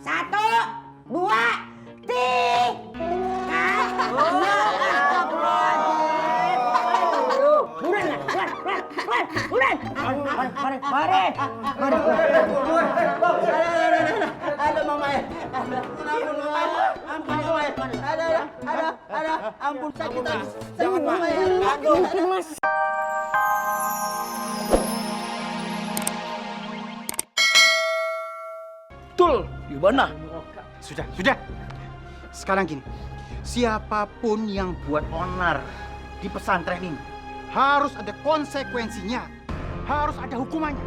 1, 2, 3. Mari. Ada mama ya. Ampun mama ya. Ada. Ampun sakit. Jangan mama ya. Aduh. Mas. Betul, gimana? Sudah. Sekarang gini, siapapun yang buat onar di pesantren ini harus ada konsekuensinya, harus ada hukumannya.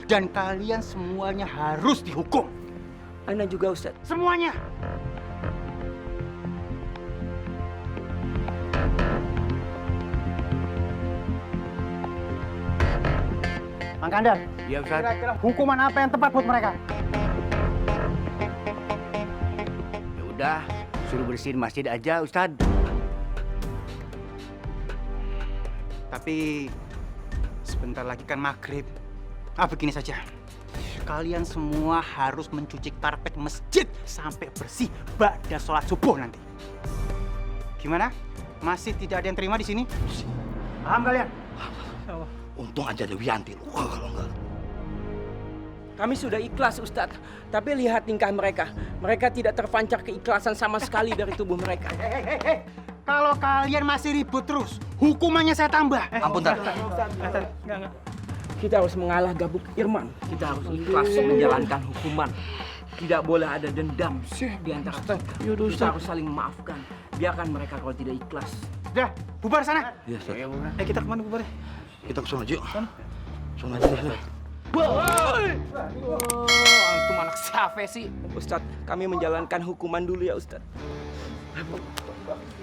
Dan kalian semuanya harus dihukum. Ana juga Ustaz. Semuanya. Mang Kandar. Iya Ustaz. Kira-kira hukuman apa yang tepat buat mereka? Ya udah, suruh bersihin masjid aja Ustaz. Tapi sebentar lagi kan maghrib. Begini saja. Kalian semua harus mencuci karpet masjid sampai bersih ba'da sholat subuh nanti. Gimana? Masih tidak ada yang terima di sini? Paham kalian? Untung aja ada Wianti. Kalau enggak. Kami sudah ikhlas Ustadz, tapi lihat tingkah mereka. Mereka tidak terpancar keikhlasan sama sekali dari tubuh mereka. Hei. Kalau kalian masih ribut terus, hukumannya saya tambah. Ampun, Tar. Kita harus mengalah gabuk Irman. Kita harus ikhlas menjalankan hukuman. Tidak boleh ada dendam di antara kita. Kita harus saling memaafkan. Biarkan mereka kalau tidak ikhlas. Udah, bubar sana. Iya, Ustaz. Kita kemana bubar? Kita ke sana aja yuk. Sana aja. Antum anak siapa sih? Ustadz, kami menjalankan hukuman dulu ya Ustadz.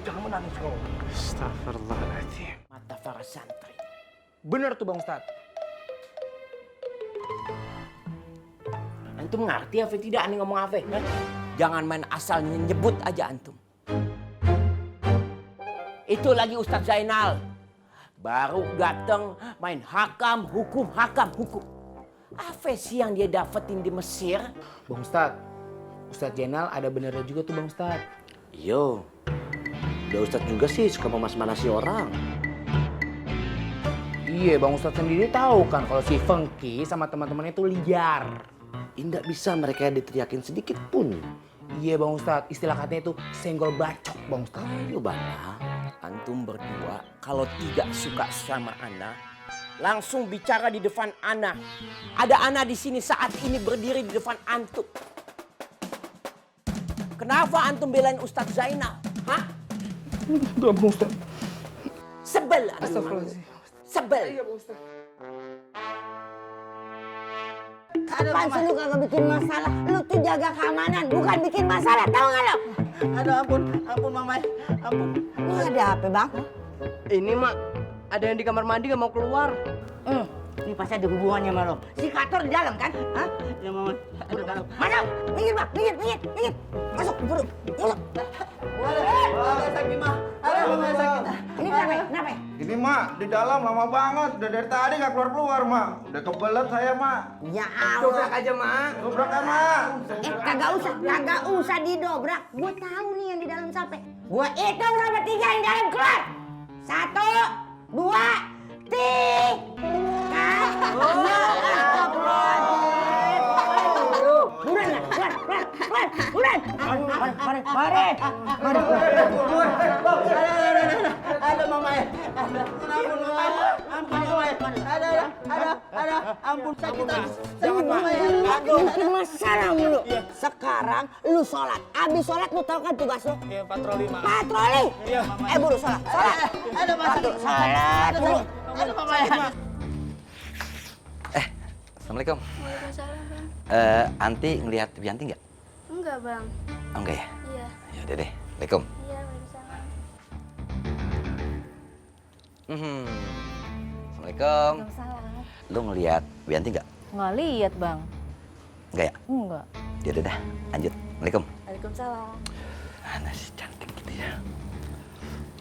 Jangan menangis kau. Astagfirullahaladzim. Mata para santri. Bener tuh Bang Ustadz. Antum ngerti apa tidak aneh ngomong apa? Jangan main asal nyebut aja antum. Itu lagi Ustadz Zainal. Baru datang main hakam, hukum. Apa sih yang dia dapetin di Mesir? Bang Ustadz, Ustadz Zainal ada benernya juga tuh Bang Ustadz. Yo, udah Ustadz juga sih suka memas-manasi orang. Iya, Bang Ustadz sendiri tahu kan kalau si Fengki sama teman-temannya itu liar. Tidak bisa mereka diteriakin sedikit pun. Iya Bang Ustadz, istilah katanya itu senggol bacok Bang Ustadz. Ayo Bana, Antum berdua kalau tidak suka sama Ana, langsung bicara di depan Ana. Ada Ana di sini saat ini berdiri di depan antum. Kenapa antum belain Ustadz Zainal? Hah? Enggak Bang Ustadz. Sebel. Sebel. Iya Bang Ustadz. Apaan sih lu kagak bikin masalah? Lu tuh jaga keamanan, bukan bikin masalah. Tahu nggak lo? Aduh ampun mama ya. Ampun. Ini ada apa bang? Ini mak ada yang di kamar mandi nggak mau keluar. Ini pasti ada hubungannya sama lo. Si Kator di dalam kan? Hah? Ya mama. Aduh dalam. Masuk! Minggir bang, minggir. Masuk, buru. Masuk. Ada sakit mah. Ada mama yang sakit. Ini kenapa? Ini mak, di dalam lama banget. Udah dari tadi nggak keluar mak. Udah kebelet saya mak. Ya Allah. aja mak. Dobrak kan mak. Kagak usah didobrak. Gua tahu nih yang di dalam siapa. Gua hitung sampai 3 yang dalam keluar. 1, 2, 3. Mari. Ada mama ya. Ampun mama ya. Ada. Ampun sakit. Sakit mama ya. Aduh, bikin masalah mulu. Sekarang lu sholat. Abis sholat lu tahu kan tugas lu? Iya patroli mak. Patroli. Iya. Buru sholat. Ada mama. Sholat dulu. Ada mama ya. Assalamualaikum. Waalaikumsalam, Bang. Anti ngelihat Wianti nggak? Enggak, Bang. Oh, enggak ya? Iya. Ya udah deh. Assalamualaikum. Iya, Waalaikumsalam. Assalamualaikum. Waalaikumsalam. Lu ngelihat Wianti nggak? Nggak lihat, Bang. Enggak ya? Enggak. Ya udah dah. Lanjut. Assalamualaikum. Waalaikumsalam. Mana sih cantik gitu ya?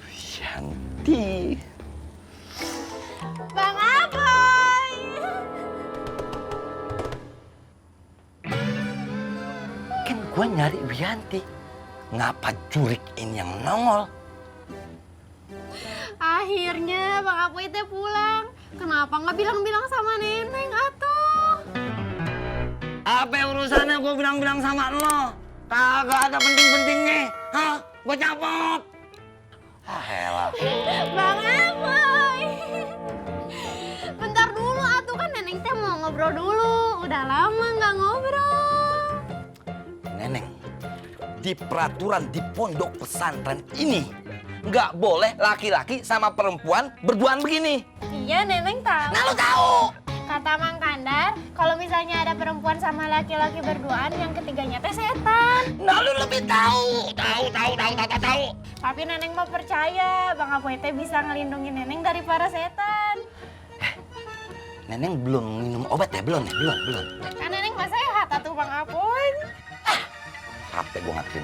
Wianti. Bang Aboy. Gue nyari Wianti. Ngapa Jurik ini yang nongol? Akhirnya Bang Apoy teh pulang. Kenapa nggak bilang-bilang sama Neneng atuh? Apa urusannya gue bilang-bilang sama lo? Kagak ada penting-pentingnya. Hah? Gue capek. Ah, elah. Bang Apoy. Bentar dulu atuh, kan Neneng teh mau ngobrol dulu. Udah lama nggak ngobrol. Neneng, di peraturan di pondok pesantren ini nggak boleh laki-laki sama perempuan berduaan begini. Iya, Neneng tahu. Nah, lo tahu? Kata Mang Kandar, kalau misalnya ada perempuan sama laki-laki berduaan, yang ketiganya teh setan. Nah, lo lebih tahu. Tahu. Tapi Neneng mau percaya, Bang Apoy teh bisa ngelindungi Neneng dari para setan. Neneng belum minum obat ya? Belum. Kan Neneng mah sehat atuh Bang Apoy. Capek gue ngatin.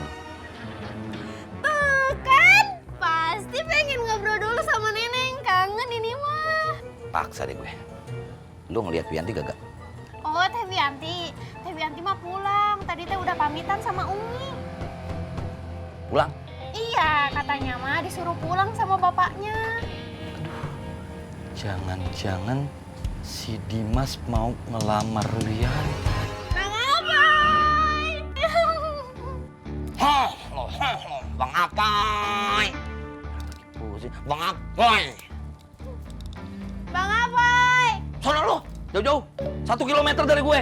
Tuh kan, pasti pengen ngobrol dulu sama Neneng. Kangen ini mah. Paksa deh gue. Lu ngeliat Wianti gak? Oh, Teh Wianti. Teh Wianti mah pulang. Tadi teh udah pamitan sama Umi. Pulang? Iya, katanya mah disuruh pulang sama bapaknya. Jangan-jangan si Dimas mau ngelamar Wianti. Bang Apoy! Bang Apoy! Bang Apoy! Bang Apoy! Sono lu, jauh-jauh, 1 kilometer dari gue.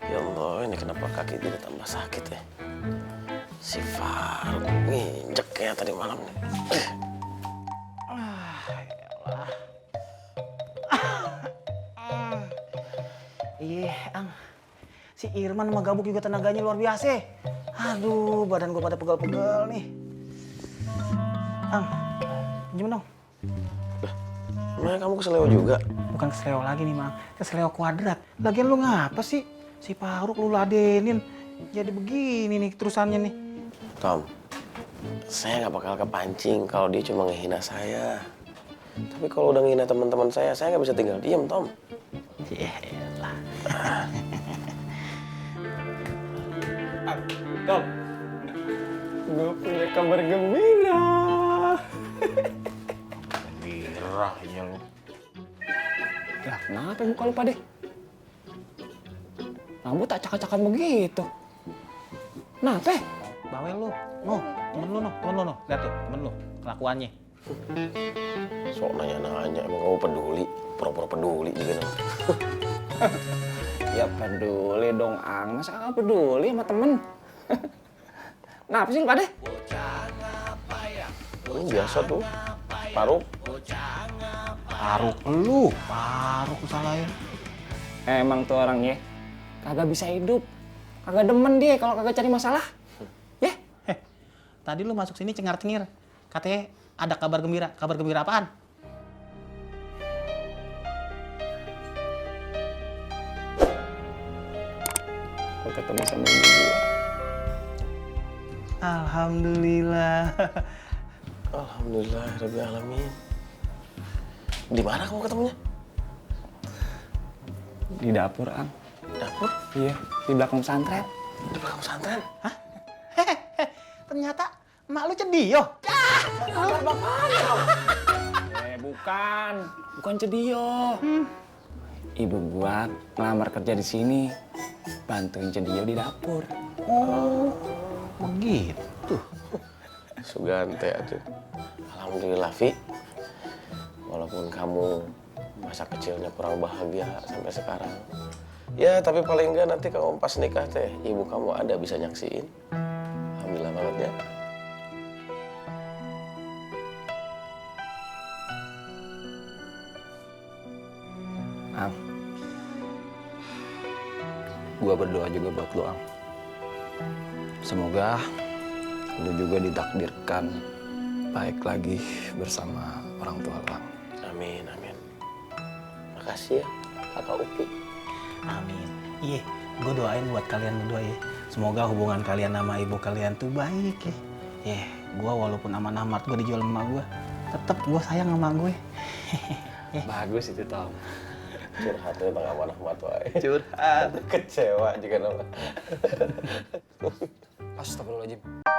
Ya Allah, ini kenapa kaki dia tambah sakit ya? Si Faruk nginjek kayak tadi malam nih. Iya, Ang. Si Irman sama Gabuk juga tenaganya luar biasa. Aduh, badan gue pada pegal-pegal nih. Ang, pinjem dong. Emang kamu keseleo juga? Bukan keseleo lagi nih, Mang. Keseleo kuadrat. Lagian lu ngapa sih? Si Faruk lu ladenin. Jadi begini nih terusannya nih. Tom, saya nggak bakal kepancing kalau dia cuma ngehina saya. Tapi kalau udah ngehina teman-teman saya nggak bisa tinggal diem, Tom. Yaelah. Tom, gue punya kabar gembira. Gembira ya lu. Lah, kenapa muka lu Pak deh? Rambut acak-acakan begitu. Kenapa? Bawel lu. No, temen lu, no. Lihat tuh, temen lu. Kelakuannya. Sok nanya-nanya, emang kamu peduli? Pura-pura peduli juga dong. Ya peduli dong, Ang. Masa kakak peduli sama temen? Kenapa sih Pak deh? Ini biasa tuh, Faruk. Faruk lu salahin. Emang tuh orangnya kagak bisa hidup. Kagak demen dia kalau kagak cari masalah. Ya? Tadi lu masuk sini cengar-cengir. Katanya ada kabar gembira. Kabar gembira apaan? Gua ketemu sama ibu gua. Alhamdulillah. Alhamdulillah, Rabbil Alamin. Di mana kamu ketemunya? Di dapur, Ang. Dapur? Iya, di belakang pesantren. Di belakang pesantren? Hah? Ternyata emak lu cedio. Bukan cedio. Ibu gua ngelamar kerja di sini, bantuin cedio di dapur. Oh, begitu. Sugante atuh. Alhamdulillah, Vi. Walaupun kamu masa kecilnya kurang bahagia sampai sekarang. Ya, tapi paling enggak nanti kamu pas nikah teh, ibu kamu ada bisa nyaksiin. Alhamdulillah banget ya. Am, gua berdoa juga buat lu, Am. Semoga lu juga ditakdirkan baik lagi bersama orang tua lu, Am. Amin, amin. Makasih ya, Kakak Upi. Amin. Iya, gue doain buat kalian berdua ya. Semoga hubungan kalian sama ibu kalian tuh baik ya. Gue walaupun aman-amat gue dijual sama gue, tetap gue sayang sama gue. Bagus itu, Tom. Curhat tentang amanah mat wae. Curhat. Kecewa juga nama. Astagfirullahaladzim.